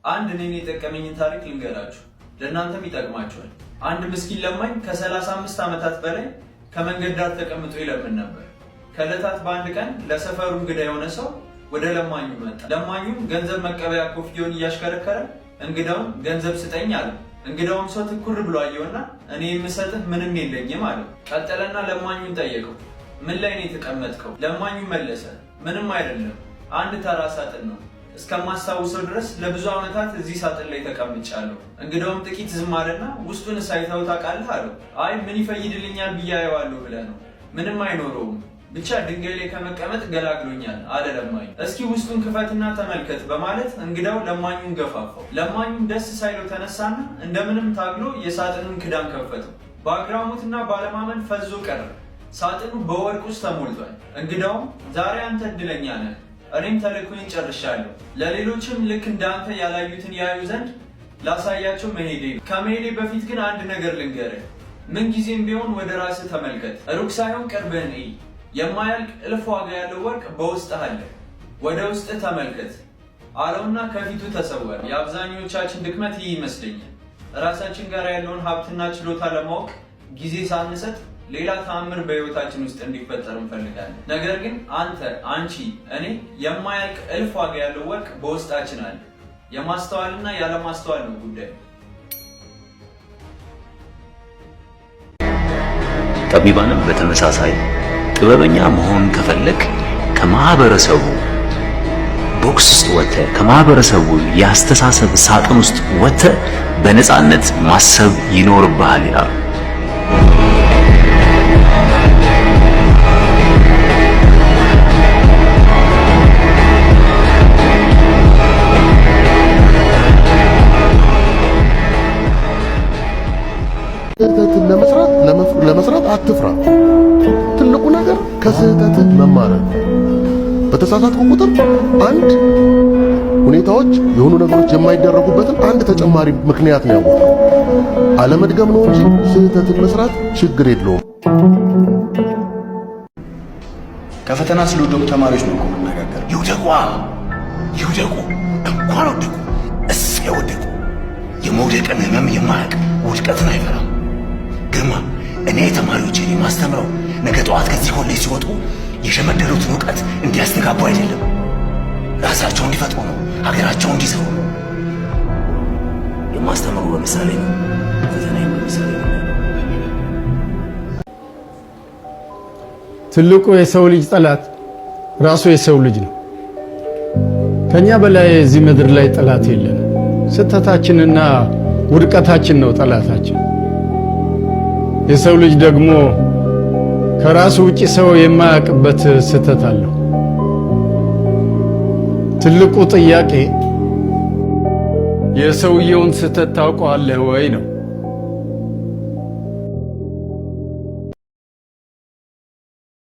አንድ እኔን የጠቀመኝን ታሪክ ልንገራችሁ፣ ለእናንተም ይጠቅማችኋል። አንድ ምስኪን ለማኝ ከ35 ዓመታት በላይ ከመንገድ ዳር ተቀምጦ ይለምን ነበር። ከዕለታት በአንድ ቀን ለሰፈሩ እንግዳ የሆነ ሰው ወደ ለማኙ መጣ። ለማኙም ገንዘብ መቀበያ ኮፍያውን እያሽከረከረ እንግዳውን ገንዘብ ስጠኝ አለው። እንግዳውም ሰው ትኩር ብሎ አየውና እኔ የምሰጥህ ምንም የለኝም አለው። ቀጠለና ለማኙን ጠየቀው፣ ምን ላይ ነው የተቀመጥከው? ለማኙ መለሰ፣ ምንም አይደለም፣ አንድ ተራ ሳጥን ነው። እስከማስታውሰው ድረስ ለብዙ ዓመታት እዚህ ሳጥን ላይ ተቀምጫለሁ። እንግዳውም ጥቂት ዝም አለና ውስጡን ሳይተው ታውቃለህ አለው። አይ ምን ይፈይድልኛል ብዬ አየዋለሁ ብለህ ነው? ምንም አይኖረውም፣ ብቻ ድንጋይ ላይ ከመቀመጥ ገላግሎኛል አለ ለማኙ። እስኪ ውስጡን ክፈትና ተመልከት በማለት እንግዳው ለማኙን ገፋፋው። ለማኙም ደስ ሳይለው ተነሳና እንደምንም ታግሎ የሳጥኑን ክዳን ከፈተው። በአግራሞትና ባለማመን ፈዞ ቀረ። ሳጥኑ በወርቅ ውስጥ ተሞልቷል። እንግዳውም ዛሬ አንተ እድለኛ ነህ፣ እኔም ተልእኮዬን ጨርሻለሁ። ለሌሎችም ልክ እንዳንተ ያላዩትን ያዩ ዘንድ ላሳያቸው መሄዴ ነው። ከመሄዴ በፊት ግን አንድ ነገር ልንገርህ። ምንጊዜም ቢሆን ወደ ራስህ ተመልከት። ሩቅ ሳይሆን ቅርብህን እይ። የማያልቅ እልፍ ዋጋ ያለው ወርቅ በውስጥህ አለ። ወደ ውስጥህ ተመልከት አለውና ከፊቱ ተሰወረ። የአብዛኞቻችን ድክመት ይህ ይመስለኛል። ራሳችን ጋር ያለውን ሀብትና ችሎታ ለማወቅ ጊዜ ሳንሰጥ ሌላ ተአምር በህይወታችን ውስጥ እንዲፈጠር እንፈልጋለን። ነገር ግን አንተ፣ አንቺ፣ እኔ የማያልቅ እልፍ ዋጋ ያለው ወርቅ በውስጣችን አለ። የማስተዋልና ያለማስተዋል ነው ጉዳዩ። ጠቢባንም በተመሳሳይ ጥበበኛ መሆን ከፈለክ ከማህበረሰቡ box ውስጥ ወጥተህ፣ ከማህበረሰቡ የአስተሳሰብ ሳጥን ውስጥ ወጥተህ በነፃነት ማሰብ ይኖርብሃል ይላሉ። ስህተትን ለመስራት አትፍራ። ትልቁ ነገር ከስህተትህ መማር ነው። በተሳሳትኩ ቁጥር አንድ ሁኔታዎች የሆኑ ነገሮች የማይደረጉበትን አንድ ተጨማሪ ምክንያት ነው ያወጣው። አለመድገም ነው እንጂ ስህተትን መስራት ችግር የለውም። ከፈተና ስለወደቁ ተማሪዎች ነው እኮ የምነጋገር። ይውደቁ ይውደቁ፣ እንኳን ወደቁ፣ እሰይ ወደቁ። የመውደቅን ህመም የማያውቅ ውድቀትን አይፈራም። ግርማ፣ እኔ ተማሪዎቼን የማስተምረው ነገ ጠዋት ከዚህ ኮሌጅ ሲወጡ የሸመደሉትን እውቀት እንዲያስተጋቡ አይደለም፣ ራሳቸው እንዲፈጥሩ ነው፣ ሀገራቸው እንዲሰሩ ነው። የማስተምረው በምሳሌ ነው፣ ፈተናዬም በምሳሌ ነው። ትልቁ የሰው ልጅ ጠላት ራሱ የሰው ልጅ ነው። ከኛ በላይ እዚህ ምድር ላይ ጠላት የለንም። ስህተታችንና ውድቀታችን ነው ጠላታችን። የሰው ልጅ ደግሞ ከራሱ ውጪ ሰው የማያውቅበት ስህተት አለው። ትልቁ ጥያቄ የሰውየውን ስህተት ታውቀዋለህ ወይ ነው።